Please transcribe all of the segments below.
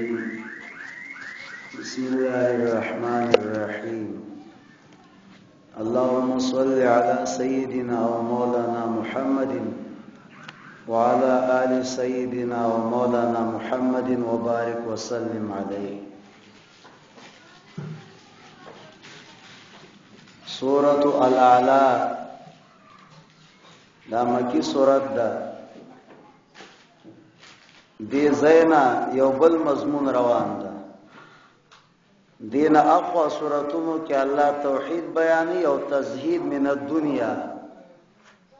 الرجيم. بسم الله الرحمن الرحيم. اللهم صل على سيدنا ومولانا محمد وعلى آل سيدنا ومولانا محمد وبارك وسلم عليه. سورة الأعلى دا مکی سورت ده. دې زینا یو بل مضمون روان ده. دین اقوا سورتونو کې الله توحید بیانوي او تزهید من الدنیا،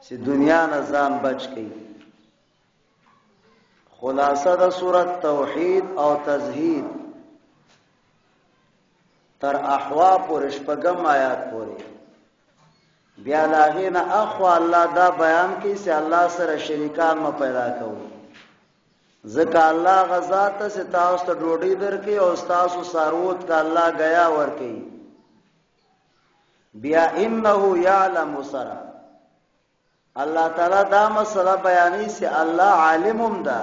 چې دنیا نه ځان بچ کړي. خلاصه د سورت توحید او تزهید تر احوا پورې، شپږم آیات پورې. بیا له هغې نه اخوا الله دا بیان کوي چې الله سره شریکان مه پیدا کوئ، ځکه الله هغه ذات ته چې تاسو ته ډوډۍ درکوي او ستاسو څاروو ته الله ګیا ورکوي. بیا انه یعلم سره الله تعالی دا مسله بیانوي چې الله عالم هم ده.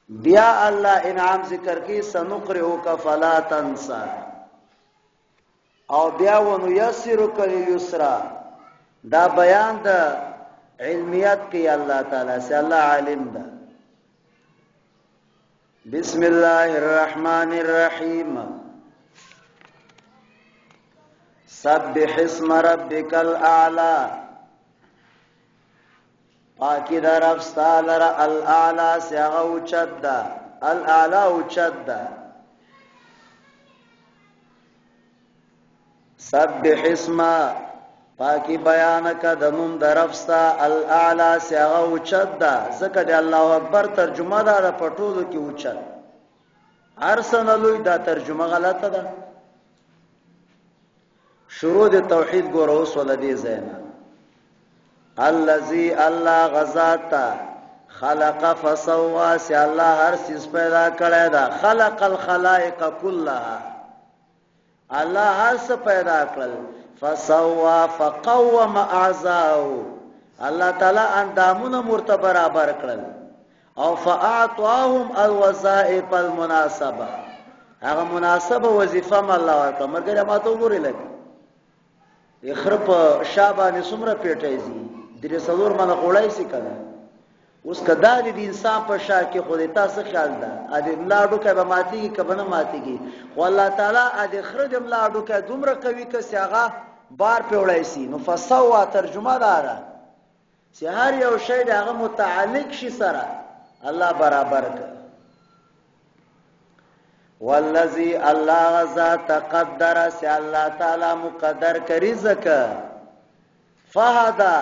بیا الله انعام ذکر کوي، سنقرئک فلا تنسى، او بیا ونیسرک لليسرى. دا بیان د علمیت کوي الله تعالی چې الله عالم ده. بسم الله الرحمن الرحیم. سبح اسم ربک الاعلى. پاکی د رب ستا لره الاعلى چې هغه اوچت ده، الاعلى اوچت ده. سبح اسم، پاکی بیان کا د نوم د رب ستا الاعلى چې هغه اوچت ده. ځکه د الله اکبر ترجمه ده د په ټولو کې اوچت، هر څه نه لوی. دا ترجمه غلطه ده. شروع د توحید ګوره اوس ول دې ځای نه. الذي الله غزاتا خلق فسوا، چې الله هر څیز پیدا کړی ده. خلق الخلائق كلها، الله هر څه پیدا کړل. فسوا فقوم اعضاءه، الله تعالی اندامونه مرته برابر کړل. او فاعطاهم الوظائف المناسبه، هغه مناسبه وظیفه هم الله ورکړه. ملګری ما ته وګورئ لږ، د خره په شا باندې څومره پیټی ځي، 3-4 منه خوړای سي که نه. اوس که دا د انسان په شا کې خو د تا څه خیال ده؟ ا د ملا هډوکی به ماتېږي که به نه ماتېږي؟ خو الله تعالی ا د خره د ملا هډوکی دومره قوي که چې هغه بار پرې وړی سي. نو فسوا ترجمه دا ده چې هر یو شی د هغه متعلق شي سره الله برابر کړ. والذي الله غزا تقدر، چې الله تعالی مقدر کړي ځکه فهدا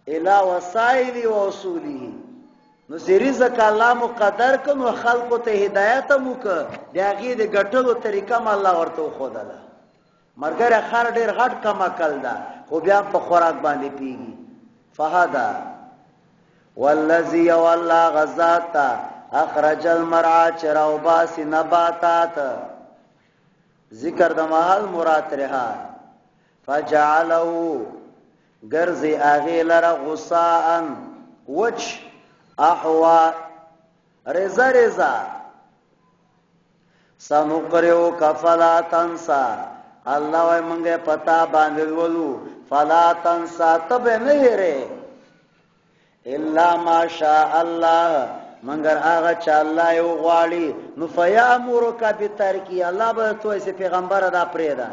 الى وسائل واصوله. نو چې رزق الله مقدر کړ نو خلقو ته هدایت هم وکړ، د هغې د ګټلو طریقه هم الله ورته وښودله. ملګری خر ډېر غټ کم عقل ده، خو بیا هم په خوراک باندې پیږي. فهدا والذي او الله غزا ته اخرج المرعى، چې راوباسي نباتات. ذکر د محل مراد ترها. فجعله ګرځي هغې لره غصاء وچ احوا رضا رضا. سنقرئک فلا تنسى، الله وایي مونږ یې په تا باندې لولو، فلا تنسى ته به نه هېرې، الا ما شاء الله، مګر هغه چې الله یې وغواړي. نو فیامرک بترکی، الله به درته وایي چې پیغمبره دا پرېږده.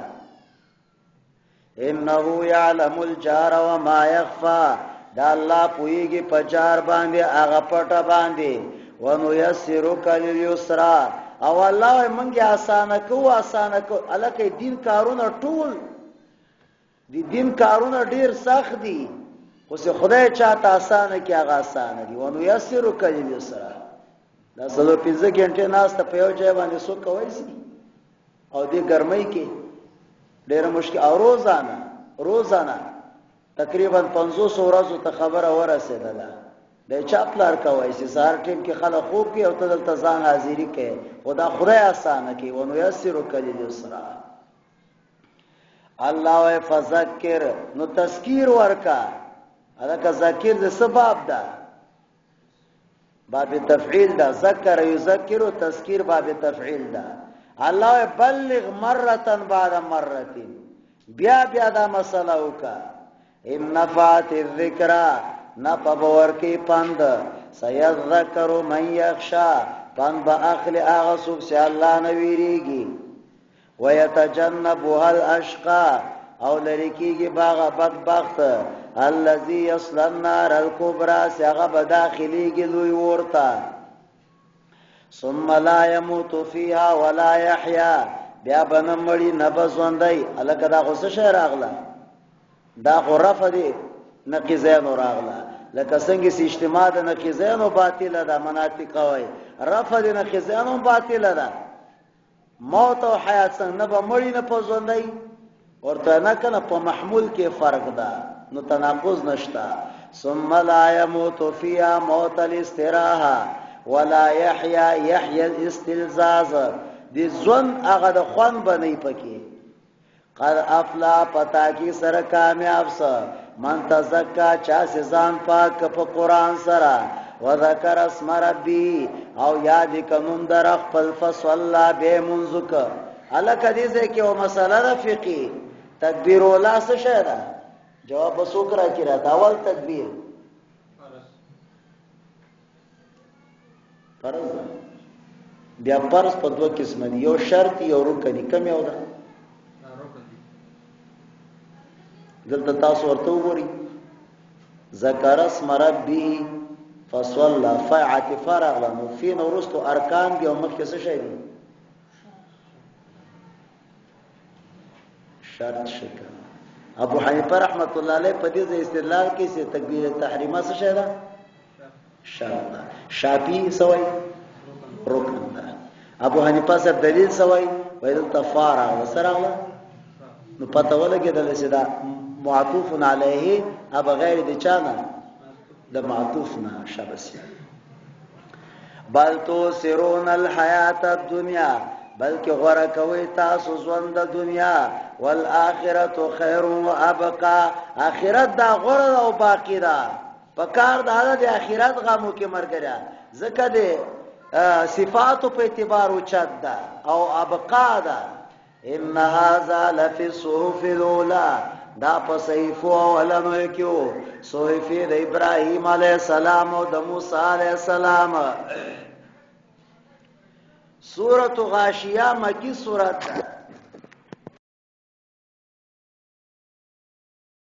انه یعلم الجهر وما یخفی، دا الله پوهېږي په جهر باندې هغه پټه باندې. ونیسرک للیسری، او الله وایي موږ یې اسانه کوو، اسانه کوو. هلکه دین کارونه ټول د دین کارونه ډېر سخت دي، خو چې خدای چاته اسانه کړي هغه اسانه دي. ونیسرک للیسری، دا 4-5 ګنټې ناسته په یو ځای باندې څوک کوی سي؟ او دې ګرمۍ کې ډېره مشکل. او روزانه تقریبا 50 ورځو ته خبره ورسېدله. د چا پلار کوی چې سهار ټیم کې خلک خوب کوي او ته دلته ځان حاضري کوې، خو دا خدای اسانه کوي. ونیسرک للیسری، الله وایي فذکر، نو تذکیر ورکا. هلکه ذکر د څه باب ده؟ باب تفعیل دا، ذکر یذکر تذکیر باب تفعیل دا. الله بلغ مرتن بعد مرتين، بیا بیا دا مسله وکا. ان نفعت الذکر، نفع باور کی پند، سیذکر من یخشا، پند به اخلي هغه څوک چې الله نه ویریږي. ويتجنبها الاشقى، او لری کیږي باغ بدبخت، الذي يصلى النار الكبرى، چې هغه به داخليږي لوی ورته. ثم لا يموت فيها ولا يحيا، بیا به نه مړي نه به ژوندی. هلکه دا خو څه شی راغله؟ دا خو رفع دی نقیضینو راغله، لکه څنګه چې اجتماع د نقیضینو باطله ده، مناطقه وایي رفع د نقیضینو باطله ده. موت او حیات څنګه، نه به مړي نه په ژوندی ورته نه کنه، په محمول کې فرق ده، نو تناقض نشتا. ثم لا يموت فيها موت الاستراحه ولا يحيا يحيى الاستلزاز، د ژوند هغه د خوند بنئ پکې. قد افلا، پتا کی سره کامیاب س، من تزکا، چا سي ځان پاک په قران سره، وذکر اسم ربي، او یاد کنوم در خپل، فصلا، به منزک. الکه دې ځای کې یو مسله ده فقهي، تکبیر اولا څه شی ده؟ جواب وسوک را کی راته. اول تکبیر فرض ده. بیا فرض په دوه قسم دي، یو شرط یو رکن. کوم یو ده؟ دلته تاسو ورته وګورئ، ذکر اسم ربه فصلى، فعاطفه راغله، نو فی نو وروسته ارکان دي او مخکې څه شی دي؟ شرط شکل. ابو حنیفه رحمت الله علیه په دې ځای استدلال کوي چې تکبیر تحریمه څه شی ده؟ شرط ده. شافعي سوی رکن ده. ابو حنیفه صاحب دلیل سوی وای دلته فا راغله، څه راغله؟ نو پته ولګېدله چې دا معطوف علیه اب غیر د چا نه، د معطوف نه. شابسي. بل تو سرون الحیات الدنیا، بلکې غوره کوي تاسو ژوند د دنیا، والآخرت خیر و ابقا، آخرت دا غوره او باقی ده. پکار دا د آخرت غمو کې مرګریا، ځکه د صفاتو په اعتبار اوچت ده او ابقا ده. ان هذا لفی الصحف الاولى، دا په صحیفو اولنو کې وو، صحیفې د ابراهیم علیه السلام او د موسی علیه السلام. سورة غاشیه مکی سورت ده.